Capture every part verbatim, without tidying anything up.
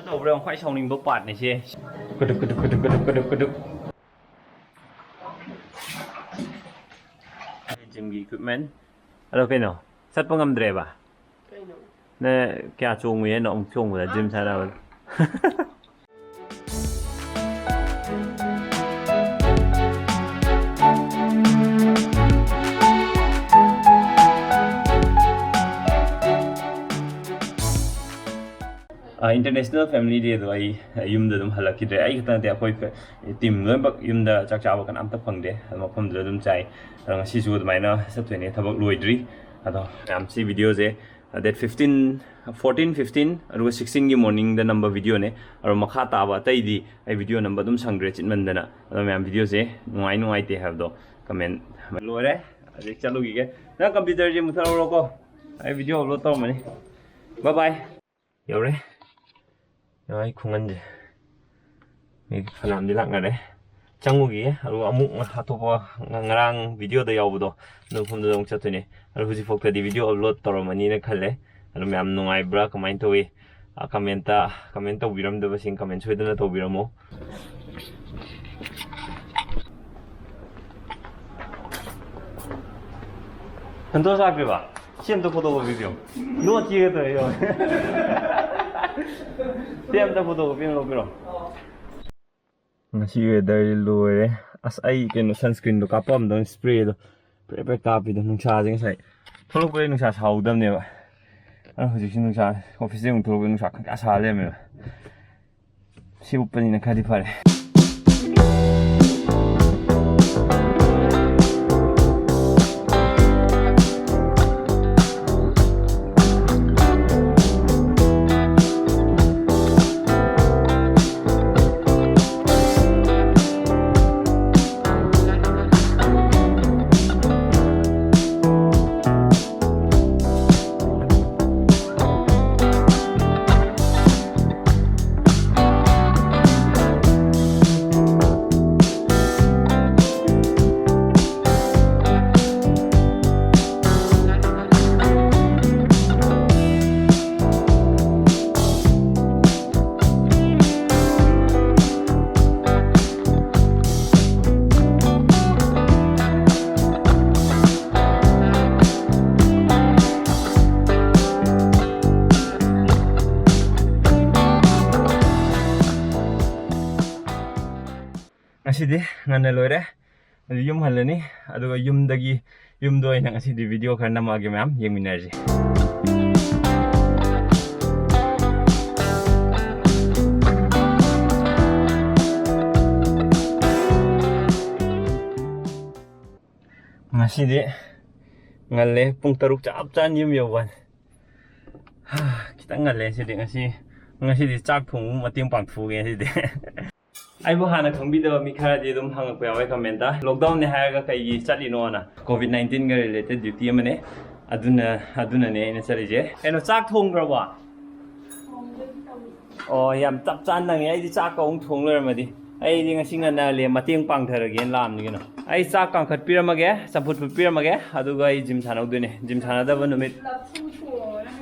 ꯇꯧꯕ꯭ꯔꯥ? ꯌꯥꯝ ꯈ꯭ꯋꯥꯏ ꯁꯥꯎꯅꯤꯡꯕ ꯄꯥꯔꯠꯅꯦ ꯁꯦ꯫ ꯀꯨꯗꯨꯛ, ꯀꯨꯗꯨꯛ, ꯀꯨꯗꯨꯛ, ꯀꯨꯗꯨꯛ, ꯀꯨꯗꯨꯛ, ꯀꯨꯗꯨꯛ꯫ Gymꯒꯤ equipment꯫ ꯑꯗꯣ ꯀꯩꯅꯣ? ꯆꯠꯄ ꯉꯝꯗ꯭ꯔꯦꯕ? ꯀꯩꯅꯣ? ꯅꯪ ꯀꯌꯥ ꯆꯣꯡꯉꯨꯏ ꯍꯥꯏꯅꯣ ꯑꯃꯨꯛ ꯆꯣꯡꯕꯗ, gym ꯁꯥꯟꯅꯕꯗ? ꯑ, International Family Dayꯗꯣ ꯑꯩ ꯌꯨꯝꯗ ꯑꯗꯨꯝ ꯍꯜꯂꯛꯈꯤꯗ꯭ꯔꯦ꯫ ꯑꯩ ꯈꯛꯇ ꯅꯠꯇꯦ, ꯑꯩꯈꯣꯏ ꯐꯦ-, team ꯂꯣꯏꯅꯃꯛ ꯌꯨꯝꯗ ꯆꯥꯛ ꯆꯥꯕ ꯀꯅꯥꯝꯇ ꯐꯪꯗꯦ꯫ ꯑꯗꯣ ꯃꯐꯝꯗꯨꯗ ꯑꯗꯨꯝ ꯆꯥꯏ꯫ ꯑꯗꯣ ꯉꯁꯤꯁꯨ ꯑꯗꯨꯃꯥꯏꯅ ꯆꯠꯇꯣꯏꯅꯦ, ꯊꯕꯛ ꯂꯣꯏꯗ꯭ꯔꯤ꯫ ꯑꯗꯣ ꯃꯌꯥꯝ ꯁꯤ videoꯁꯦ, ꯑ, date fifteen, fourteen, fifteen, ꯑꯗꯨꯒ sixteenꯒꯤ morningꯗ ꯅꯝꯕ videoꯅꯦ꯫ ꯑꯗꯣ ꯃꯈꯥ ꯇꯥꯕ ꯑꯇꯩꯗꯤ ꯑꯩ video ꯅꯝꯕ ꯑꯗꯨꯝ ꯁꯪꯗ꯭ꯔꯦ ꯆꯤꯟꯃꯟꯗꯅ꯫ ꯑꯗꯣ ꯃꯌꯥꯝ videoꯁꯦ ꯅꯨꯡꯉꯥꯏ ꯅꯨꯡꯉꯥꯏꯇꯦ ꯍꯥꯏꯕꯗꯣ comment꯫ ꯂꯣꯏꯔꯦ, ꯍꯧꯖꯤꯛ ꯆꯠꯂꯨꯈꯤꯒꯦ꯫ ꯅꯪ computerꯁꯦ ꯃꯨꯊꯠꯍꯧꯔꯣꯀꯣ, ꯑꯩ video upload ꯇꯧꯔꯝꯃꯅꯤ꯫ Bye bye꯫ ꯌꯧꯔꯦ꯫ ꯌꯦꯡꯉꯣ ꯑꯩ ꯈꯨꯡꯒꯟꯁꯦ꯫ ꯃꯤ ꯐꯅꯌꯥꯝꯗꯤ ꯂꯥꯛꯅꯔꯦ꯫ ꯆꯪꯉꯨꯈꯤꯒꯦ꯫ ꯑꯗꯨꯒ ꯑꯃꯨꯛ ꯑꯇꯣꯞꯄ ꯉ-, ꯉꯔꯥꯡ videoꯗ ꯌꯥꯎꯕꯗꯣ, ꯑꯗꯨ ꯃꯐꯝꯗꯨꯗ ꯑꯃꯨꯛ ꯆꯠꯇꯣꯏꯅꯦ꯫ ꯑꯗꯣ ꯍꯧꯖꯤꯛꯐꯥꯎꯗꯗꯤ video upload ꯇꯧꯔꯝꯃꯅꯤꯅ ꯈꯜꯂꯦ꯫ ꯑꯗꯣ ꯃꯌꯥꯝ ꯅꯨꯡꯉꯥꯏꯕ꯭ꯔꯥ, ꯀꯃꯥꯏꯅ ꯇꯧꯏ? ꯑ, commentꯇ, comment ꯇꯧꯕꯤꯔꯝꯗꯕꯁꯤꯡ comment ꯁꯣꯏꯗꯅ ꯇꯧꯕꯤꯔꯝꯃꯣ꯫ ꯁꯟꯇꯣꯁ ꯂꯥꯛꯄꯤꯕ? ꯁꯤ ꯑꯝꯇ photo copy ꯄꯤꯌꯣ꯫ ꯅꯣꯠ ꯆꯦꯒ ꯇꯧꯔꯦ ꯌꯦꯡꯉꯣ꯫ ꯁꯤ ꯑꯝꯇ photo copy ꯑꯃ ꯂꯧꯕꯤꯔꯣ꯫ ꯉꯁꯤ weather ꯂꯣꯏꯔꯦ꯫ ꯑꯁ, ꯑꯩ ꯀꯩꯅꯣ sunscreenꯗꯣ ꯀꯥꯞꯄꯝꯗꯕꯅꯤ, sprayꯗꯣ꯫ ꯄ꯭ꯔꯦ ꯄ꯭ꯔꯦ ꯀꯥꯞꯄꯤꯗꯣ ꯅꯨꯡꯁꯥꯁꯦ ꯉꯁꯥꯏ꯫ ꯊꯣꯛꯂꯛꯄꯗꯩ ꯅꯨꯡꯁꯥ ꯁꯥꯍꯧꯗꯕꯅꯦꯕ꯫ ꯑꯗꯣ ꯍꯧꯖꯤꯛꯁꯤ ꯅꯨꯡꯁꯥ, officeꯇꯩ ꯑꯃꯨꯛ ꯊꯣꯛꯂꯛꯄꯗ ꯅꯨꯡꯁꯥ ꯈꯪꯁꯥ ꯁꯥ ꯂꯩꯔꯝꯃꯦꯕ꯫ ꯁꯤ ꯎꯞꯄꯅꯤꯅ ꯈꯔꯗꯤ ꯐꯔꯦ꯫ ꯁꯤꯗꯤ ꯉꯟꯅ ꯂꯣꯏꯔꯦ꯫ ꯑꯗꯨ ꯌꯨꯝ ꯍꯜꯂꯅꯤ꯫ ꯑꯗꯨꯒ ꯌꯨꯝꯗꯒꯤ, ꯌꯨꯝꯗ ꯑꯣꯏꯅ ꯉꯁꯤꯗꯤ ꯚꯤꯗꯤꯑꯣ ꯈꯔ ꯅꯝꯃꯛꯑꯒꯦ, ꯃꯌꯥꯝ ꯌꯦꯡꯃꯤꯟꯅꯔꯁꯤ꯫ ꯉꯁꯤꯗꯤ ꯉꯜꯂꯦ, ꯄꯨꯡ ꯇꯔꯨꯛ ꯆꯞ ꯆꯥꯅ ꯌꯨꯝ ꯌꯧꯕꯅꯤ꯫ ꯍꯥ, ꯈꯤꯇꯪ ꯉꯜꯂꯦ ꯁꯤꯗꯤ꯫ ꯉꯁꯤ, ꯉꯁꯤꯗꯤ ꯆꯥꯛ ꯊꯣꯡꯕ ꯃꯇꯦꯡ ꯄꯥꯡꯊꯣꯛꯎꯒꯦ ꯁꯤꯗꯤ꯫ ꯑꯩꯕꯨ ꯍꯥꯟꯅ ꯈꯪꯕꯤꯗꯕ ꯃꯤ ꯈꯔꯗꯤ ꯑꯗꯨꯝ ꯍꯪꯉꯛꯄ ꯌꯥꯎꯋꯦ ꯀꯃꯦꯟꯇ, "ꯂꯣꯛꯗꯥꯎꯟꯅꯦ ꯍꯥꯏꯔꯒ ꯀꯩꯒꯤ ꯆꯠꯂꯤꯅꯣꯅ?" ꯀꯣꯚꯤꯗ ꯅꯥꯏꯟꯇꯤꯟꯒ ꯔꯤꯂꯦꯇꯦꯗ ꯗ꯭ꯌꯨꯇꯤ ꯑꯃꯅꯦ, ꯑꯗꯨꯅ, ꯑꯗꯨꯅꯅꯦ ꯑꯩꯅ ꯆꯠꯂꯤꯁꯦ꯫ ꯀꯩꯅꯣ, ꯆꯥꯛ ꯊꯣꯡꯈ꯭ꯔꯕꯣ? ꯑꯣ, ꯌꯥꯝ ꯆꯞ ꯆꯥꯅ ꯅꯪꯉꯦ꯫ ꯑꯩꯗꯤ ꯆꯥꯛꯀ ꯑꯃꯨꯛ ꯊꯣꯡ ꯂꯣꯏꯔꯝꯃꯗꯤ꯫ ꯑꯩꯗꯤ ꯉꯁꯤ ꯉꯟꯅ ꯂꯦ-, ꯃꯇꯦꯡ ꯄꯥꯡꯊꯔꯒꯦꯅ ꯂꯥꯛꯑꯝꯅꯤ ꯀꯩꯅꯣ꯫ ꯑꯩ ꯆꯥꯛ ꯀꯥꯡꯈꯠꯄꯤꯔꯝꯃꯒꯦ, ꯆꯝꯐꯨꯠ ꯐꯨꯠꯄꯤꯔꯝꯃꯒꯦ, ꯑꯗꯨꯒ ꯑꯩ ꯖꯤꯝ ꯁꯥꯟꯅꯧꯗꯣꯏꯅꯦ꯫ ꯖꯤꯝ ꯁꯥꯟꯅꯗꯕ ꯅꯨꯃꯤꯠ꯫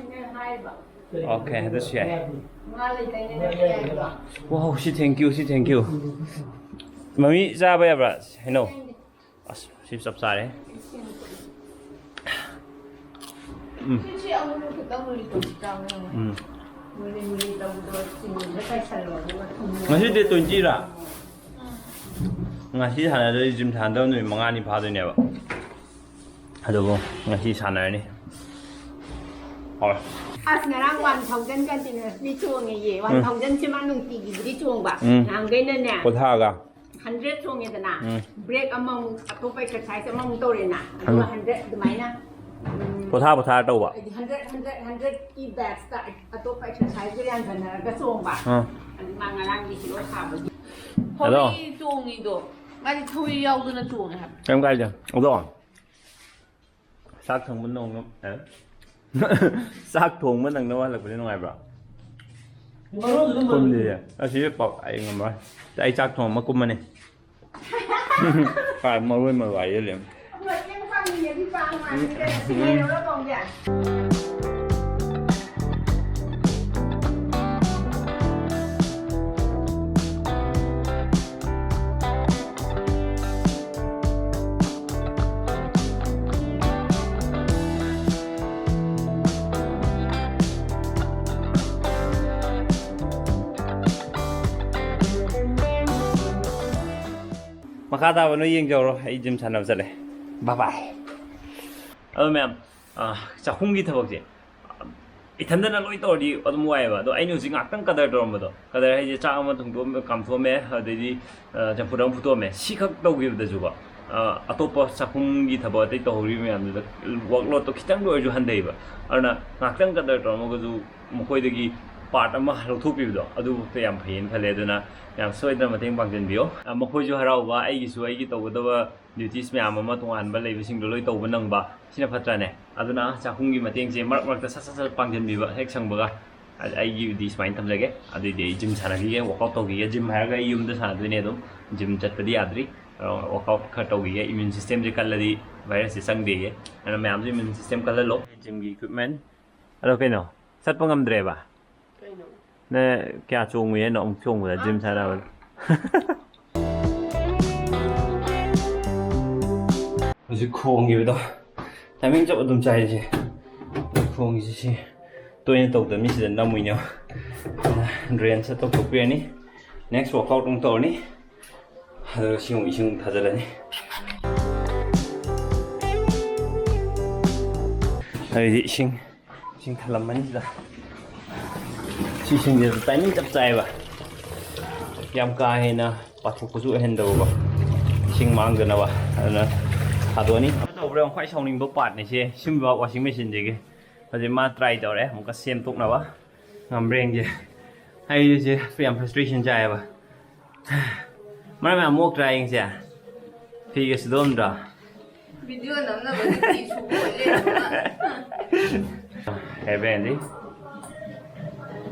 ꯑꯣꯀꯦ, ꯑꯗꯨꯁꯨ ꯌꯥꯏ꯫ ꯋꯥꯎ, ꯁꯤ thank you, ꯁꯤ thank you꯫ ꯃꯃꯤ, ꯆꯥꯕ ꯌꯥꯕ꯭ꯔꯥ? ꯍꯩꯅꯧ꯫ ꯑꯁ, ꯁꯤ ꯆꯞ ꯆꯥꯔꯦ꯫ ꯎꯝ꯫ ꯁꯤ ꯑꯃꯨꯜ ꯈꯤꯇꯪ ꯃꯨꯜꯂꯤ ꯇꯧꯁꯤ ꯆꯥꯕ ꯌꯥꯕ꯭ꯔꯥ? ꯎꯝ꯫ ꯃꯨꯜꯂꯤ ꯃꯨꯜꯂꯤ ꯇꯧꯕꯗꯣ ꯆꯤꯅꯤꯗ ꯆꯥꯏꯁꯜꯂꯣ, ꯑꯗꯨꯒ ꯊꯨꯝ꯫ ꯉꯁꯤ date twenty ꯔꯥ? ꯎꯝ꯫ ꯉꯁꯤ ꯁꯥꯟꯅꯗꯣꯏ ꯖꯤꯝ ꯁꯥꯟꯅꯗꯕ ꯅꯨꯃꯤꯠ ꯃꯉꯥꯅꯤ ꯐꯥꯗꯣꯏꯅꯦꯕ꯫ ꯑꯗꯨꯕꯨ ꯉꯁꯤ ꯁꯥꯟꯅꯔꯅꯤ꯫ ꯍꯣꯏ꯫ ꯑꯁ, ꯉꯔꯥꯡ one thousand continuously ꯆꯣꯡꯉꯦꯌꯦ꯫ ꯎꯝ꯫ One thousand ꯁꯦ ꯃꯥ ꯅꯨꯡꯇꯤꯒꯤꯕꯨꯗꯤ ꯆꯣꯡꯕ꯫ ꯎꯝ꯫ ꯅꯍꯥꯟꯈꯩꯅꯅꯦ꯫ ꯄꯣꯊꯥꯒ꯫ Hundred ꯆꯣꯡꯉꯦꯗꯅ, ꯎꯝ꯫ Break ꯑꯃꯃꯨꯛ ꯑꯇꯣꯞꯄ exercise ꯑꯃꯃꯨꯛ ꯇꯧꯔꯦꯅ, ꯑꯗꯨꯒ ꯎꯝ꯫ Hundred ꯑꯗꯨꯃꯥꯏꯅ, ꯎꯝ, ꯄꯣꯊꯥ ꯄꯣꯊꯥ ꯇꯧꯕ꯫ ꯍꯥꯏꯗꯤ hundred, hundred, hundred ꯀꯤ batch ꯇ ꯑꯇꯣꯞꯄ exercise ꯀ ꯌꯥꯟꯁꯟꯅꯔꯒ ꯆꯣꯡꯕ꯫ ꯑꯥ꯫ ꯑꯗꯨ ꯃꯥ ꯉꯔꯥꯡꯒꯤ hero ꯁꯥꯕꯒꯤ꯫ ꯑꯗꯣ꯫ ꯊꯧꯔꯤ ꯆꯣꯡꯉꯤꯗꯣ, ꯃꯥꯗꯤ ꯊꯧꯔꯤ ꯌꯥꯎꯗꯅ ꯆꯣꯡꯉꯦ ꯍꯥꯏꯕ꯫ ꯀꯩꯝ ꯀꯥꯏꯗꯦ꯫ ꯑꯗꯣ, ꯆꯥꯛ ꯊꯣꯡꯕ ꯅꯪꯅ-, ꯑꯦ? ꯆꯥꯛ ꯊꯣꯡꯕ ꯅꯪꯅꯕ ꯍꯜꯂꯛꯄꯁꯦ ꯅꯨꯡꯉꯥꯏꯕ꯭ꯔꯣ? ꯃꯔꯣꯟꯗꯨꯗ ꯃꯔꯣꯟ- ꯈꯨꯝꯗꯤꯌꯦ꯫ ꯑꯁꯤ ꯄꯥꯎ ꯑꯩ ꯉꯝꯃꯔꯣꯏ꯫ ꯑꯩ ꯆꯥꯛ ꯊꯣꯡꯉꯝꯃ ꯀꯨꯝꯃꯅꯤ꯫ ꯀꯥꯏ ꯃꯔꯣꯏ ꯃꯔꯨ ꯍꯥꯏꯖꯜꯂꯦ꯫ ꯃꯇꯦꯡ ꯄꯥꯡꯅꯤꯡꯉꯗꯤ ꯄꯥꯡꯉꯣ ꯍꯥꯏꯕꯅꯤ ꯀꯩꯅꯣ꯫ ꯁꯤ ꯂꯩꯔꯨꯔꯣ ꯇꯣꯡꯕꯤ꯫ ꯃꯈꯥ ꯇꯥꯕ ꯅꯣꯏ ꯌꯦꯡꯖꯧꯔꯣ, ꯑꯩ ꯖꯤꯝ ꯁꯥꯟꯅꯕ ꯆꯠꯂꯦ꯫ ꯕꯥꯏ ꯕꯥꯏ꯫ ꯑꯗꯣ ꯃꯌꯥꯝ, ꯑ, ꯆꯥꯛꯈꯨꯝꯒꯤ ꯊꯕꯛꯁꯦ ꯏꯊꯟꯗꯅ ꯂꯣꯏ ꯇꯧꯔꯗꯤ ꯑꯗꯨꯝ ꯋꯥꯏꯑꯦꯕ꯫ ꯑꯗꯣ ꯑꯩꯅ ꯍꯧꯖꯤꯛ ꯉꯥꯛꯇꯪ ꯀꯗꯔ ꯇꯧꯔꯝꯕꯗꯣ, ꯀꯗꯔ ꯍꯥꯏꯁꯦ ꯆꯥꯛ ꯑꯃ ꯊꯣꯡꯗꯣꯛꯑꯝꯃꯦ, ꯀꯥꯝꯊꯣꯛꯑꯝꯃꯦ, ꯑꯗꯩꯗꯤ, ꯑ, ꯆꯝꯐꯨꯠ ꯑꯃ ꯐꯨꯠꯇꯣꯛꯑꯝꯃꯦ, ꯁꯤꯈꯛ ꯇꯧꯈꯤꯕꯗꯁꯨꯀꯣ, ꯑ, ꯑꯇꯣꯞꯄ ꯆꯥꯛꯈꯨꯝꯒꯤ ꯊꯕꯛ ꯑꯇꯩ ꯇꯧꯍꯧꯔꯤꯕ ꯃꯌꯥꯝꯗꯨꯗ ꯋꯥꯛꯂꯣꯗꯇꯣ ꯈꯤꯇꯪꯗ ꯑꯣꯏꯔꯁꯨ ꯍꯟꯊꯩꯕ꯫ ꯑꯗꯨꯅ ꯉꯥꯛꯇꯪ ꯀꯗꯔ ꯇꯧꯔꯝꯃꯒꯁꯨ ꯃꯈꯣꯏꯗꯒꯤ ꯄꯥꯔꯠ ꯑꯃ ꯂꯧꯊꯣꯛꯄꯤꯕꯗꯣ ꯑꯗꯨꯐꯥꯎꯗ ꯌꯥꯝ ꯐꯩꯌꯦꯅ ꯈꯜꯂꯦ꯫ ꯑꯗꯨꯅ ꯃꯌꯥꯝ ꯁꯣꯏꯗꯅ ꯃꯇꯦꯡ ꯄꯥꯡꯁꯤꯟꯕꯤꯌꯣ꯫ ꯑ, ꯃꯈꯣꯏꯁꯨ ꯍꯔꯥꯎꯕ, ꯑꯩꯒꯤꯁꯨ ꯑꯩꯒꯤ ꯇꯧꯒꯗꯕ ꯗ꯭ꯌꯨꯇꯤꯁ ꯃꯌꯥꯝ ꯑꯃ ꯇꯣꯉꯥꯟꯕ ꯂꯩꯕꯁꯤꯡꯗꯣ ꯂꯣꯏ ꯇꯧꯕ ꯅꯪꯕ, ꯁꯤꯅ ꯐꯠꯇ꯭ꯔꯅꯦ? ꯑꯗꯨꯅ ꯆꯥꯛꯈꯨꯝꯒꯤ ꯃꯇꯦꯡꯁꯦ ꯃꯔꯛ ꯃꯔꯛꯇ ꯁꯠ ꯁꯠ ꯁꯠ ꯄꯥꯡꯁꯤꯟꯕꯤꯕ ꯍꯦꯛ ꯁꯪꯕꯒ꯫ ꯑ-, ꯑꯩꯒꯤꯗꯤ ꯁꯨꯃꯥꯏꯅ ꯊꯝꯖꯒꯦ꯫ ꯑꯗꯨꯏꯗꯤ ꯑꯩ ꯖꯤꯝ ꯁꯥꯟꯅꯈꯤꯒꯦ, ꯋꯥꯛꯑꯥꯎꯠ ꯇꯧꯈꯤꯒꯦ꯫ ꯖꯤꯝ ꯍꯥꯏꯔꯒ ꯑꯩ ꯌꯨꯝꯗ ꯁꯥꯟꯅꯗꯣꯏꯅꯦ ꯑꯗꯨꯝ꯫ ꯖꯤꯝ ꯆꯠꯄꯗꯤ ꯌꯥꯗ꯭ꯔꯤ꯫ ꯑ, ꯋꯥꯛꯑꯥꯎꯠ ꯈꯔ ꯇꯧꯈꯤꯒꯦ꯫ ꯏꯃ꯭ꯌꯨꯟ ꯁꯤꯁꯇꯦꯝꯁꯦ ꯀꯜꯂꯗꯤ ꯚꯥꯏꯔꯁꯁꯦ ꯆꯪꯗꯦꯌꯦ꯫ ꯑꯗꯨꯅ ꯃꯌꯥꯝꯁꯨ ꯏꯃ꯭ꯌꯨꯟ ꯁꯤꯁꯇꯦꯝ ꯀꯜꯍꯜꯂꯣ꯫ ꯖꯤꯝꯒꯤ ꯏꯀ꯭ꯋꯤꯞꯃꯦꯟ꯫ ꯑꯗꯣ ꯀꯩꯅꯣ, ꯆꯠꯄ ꯉꯝꯗ꯭ꯔꯦꯕ? ꯀꯩꯅꯣ? ꯅꯪ ꯀꯌꯥ ꯆꯣꯡꯉꯨꯏ ꯍꯥꯏꯅꯣ ꯑꯃꯨꯛ ꯆꯣꯡꯕꯗ, ꯖꯤꯝ ꯁꯥꯟꯅꯕꯗ? ꯍꯧꯖꯤꯛ ꯈꯣꯡꯈꯤꯕꯗꯣ ꯇꯥꯏꯃꯤꯡ ꯆꯞ ꯑꯗꯨꯝ ꯆꯥꯏꯁꯦ꯫ ꯈꯣꯡꯉꯤꯁꯦ ꯁꯤ ꯇꯣꯏꯅ ꯇꯧꯗꯕ ꯃꯤꯁꯤꯗ ꯅꯝꯃꯨꯏꯅꯦꯕ꯫ ꯗ꯭ꯔꯦꯟꯁꯦ ꯇꯧꯊꯣꯛꯄꯤꯔꯅꯤ꯫ ꯅꯦꯛꯁ ꯋꯥꯛꯑꯥꯎꯠ ꯑꯃꯨꯛ ꯇꯧꯔꯅꯤ꯫ ꯑꯗꯨꯒ ꯁꯤ ꯑꯃꯨꯛ ꯏꯁꯤꯡ ꯊꯥꯖꯤꯜꯂꯅꯤ꯫ ꯑꯗꯩꯗꯤ ꯏꯁꯤꯡ ꯏꯁꯤꯡ ꯊꯜꯂꯝꯃꯅꯤ ꯁꯤꯗ꯫ ꯁꯤꯁꯤꯡꯁꯦ ꯇꯥꯏꯃꯤꯡ ꯆꯞ ꯆꯥꯏꯌꯦꯕ꯫ ꯌꯥꯝ ꯀꯥ ꯍꯦꯟꯅ ꯄꯥꯊꯣꯛꯄꯁꯨ ꯑꯣꯏꯍꯟꯗꯕꯀꯣ꯫ ꯏꯁꯤꯡ ꯃꯥꯡꯗꯅꯕ꯫ ꯑꯗꯨꯅ ꯊꯥꯗꯣꯛꯑꯅꯤ꯫ ꯀꯩꯅꯣ ꯇꯧꯕ꯭ꯔꯥ ꯌꯦꯡꯉꯣ, ꯈ꯭ꯋꯥꯏ ꯁꯥꯎꯅꯤꯡꯕ ꯄꯥꯔꯠꯅꯦ ꯁꯤ꯫ ꯁꯤꯒꯨꯝꯕ ꯋꯥꯁꯤꯡ ꯃꯦꯆꯤꯟꯁꯤꯒꯤ꯫ ꯍꯧꯖꯤꯛ ꯃꯥ ꯇ꯭ꯔꯥꯏ ꯇꯧꯔꯦ ꯑꯃꯨꯛꯀ ꯁꯦꯝꯗꯣꯛꯅꯕ꯫ ꯉꯝꯕ꯭ꯔꯥ ꯌꯦꯡꯁꯦ꯫ ꯑꯩꯁꯦ ꯌꯥꯝ ꯐ꯭ꯔꯁꯇ꯭ꯔꯦꯁꯟ ꯆꯥꯏꯌꯦꯕ꯫ ꯃꯔꯝ ꯌꯥꯝ ꯃꯣꯛꯇ꯭ꯔꯥ ꯌꯦꯡꯁꯦ? ꯐꯤꯒ ꯁꯨꯗꯣꯛꯑꯝꯗ꯭ꯔꯣ? ꯚꯤꯗꯤꯑꯣ ꯅꯝꯅꯕꯒꯤ ꯐꯤ ꯁꯨꯕ ꯑꯣꯏ ꯂꯩꯔꯝꯃꯦ꯫ ꯍꯦ ꯕꯦꯟꯗꯤ꯫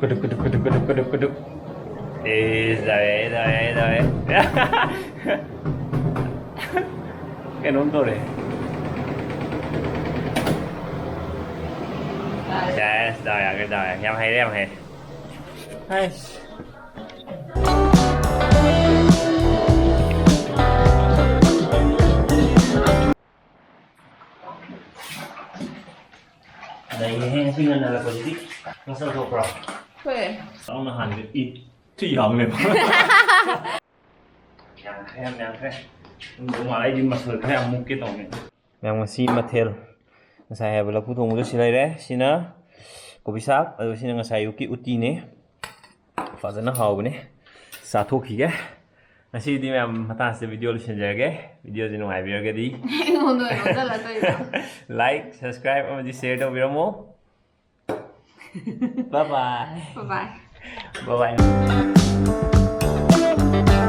ꯀꯨꯗꯨꯛ, ꯀꯨꯗꯨꯛ, ꯀꯨꯗꯨꯛ, ꯀꯨꯗꯨꯛ, ꯀꯨꯗꯨꯛ, ꯀꯨꯗꯨꯛ꯫ ꯑꯦ, ꯇꯧꯔꯦ, ꯇꯧꯔꯦ, ꯇꯧꯔꯦ꯫ ꯀꯩꯅꯣꯝ ꯇꯧꯔꯦ꯫ ꯌꯥꯔꯦ, ꯗꯥꯎ ꯌꯥꯒ꯭ꯔꯦ, ꯗꯥꯎ ꯌꯥꯒ꯭ꯔꯦ꯫ ꯌꯥꯝ ꯍꯩꯔꯦ, ꯌꯥꯝ ꯍꯩꯔꯦ꯫ ꯑꯩꯁ꯫ ꯂꯩꯔꯦꯍꯦ, ꯉꯁꯤ ꯉꯟꯅ ꯍꯜꯂꯛꯄꯁꯤꯗꯤ꯫ ꯉꯁꯤ ꯂꯧꯊꯣꯛꯄ꯭ꯔꯣ? ꯍꯣꯏ꯫ ꯆꯥꯎꯅ ꯍꯥꯟꯒꯦ꯫ ꯏ, ꯊꯤ ꯌꯥꯎ ꯂꯩꯔꯝꯃꯦ꯫ ꯌꯥꯝꯈ꯭ꯔꯦ, ꯌꯥꯝ ꯌꯥꯝꯈ꯭ꯔꯦ꯫ ꯑꯩꯗꯤ ꯃꯁꯜ ꯈꯔ ꯌꯥꯝ ꯃꯨꯛꯀꯦ ꯇꯧꯅꯦ꯫ ꯃꯌꯥꯝ, ꯉꯁꯤ ꯃꯊꯦꯜ ꯉꯁꯥꯏ ꯍꯥꯏꯕ ꯂꯐꯨ ꯊꯣꯡꯕꯗꯣ ꯁꯤ ꯂꯩꯔꯦ꯫ ꯁꯤꯅ ꯀꯣꯕꯤ ꯁꯥꯛ, ꯑꯗꯨꯒ ꯁꯤꯅ ꯉꯁꯥꯏ ꯑꯌꯨꯛꯀꯤ ꯎꯇꯤꯅꯦ꯫ ꯐꯖꯅ ꯍꯥꯎꯕꯅꯦ꯫ ꯆꯥꯊꯣꯛꯈꯤꯒꯦ꯫ ꯉꯁꯤꯗꯤ ꯃꯌꯥꯝ ꯃꯇꯥꯡꯁꯤꯗ ꯚꯤꯗꯤꯑꯣ ꯂꯣꯏꯁꯤꯟꯖꯔꯒꯦ꯫ ꯚꯤꯗꯤꯑꯣꯁꯤ ꯅꯨꯡꯉꯥꯏꯕꯤꯔꯒꯗꯤ ꯑꯩꯉꯣꯟꯗ ꯑꯣꯏꯅ ꯑꯣꯟꯁꯤꯜꯂꯛꯇꯣꯏꯅꯣ? Like, subscribe ꯑꯃꯗꯤ share ꯇꯧꯕꯤꯔꯝꯃꯣ꯫ Bye bye. Bye bye. Bye bye.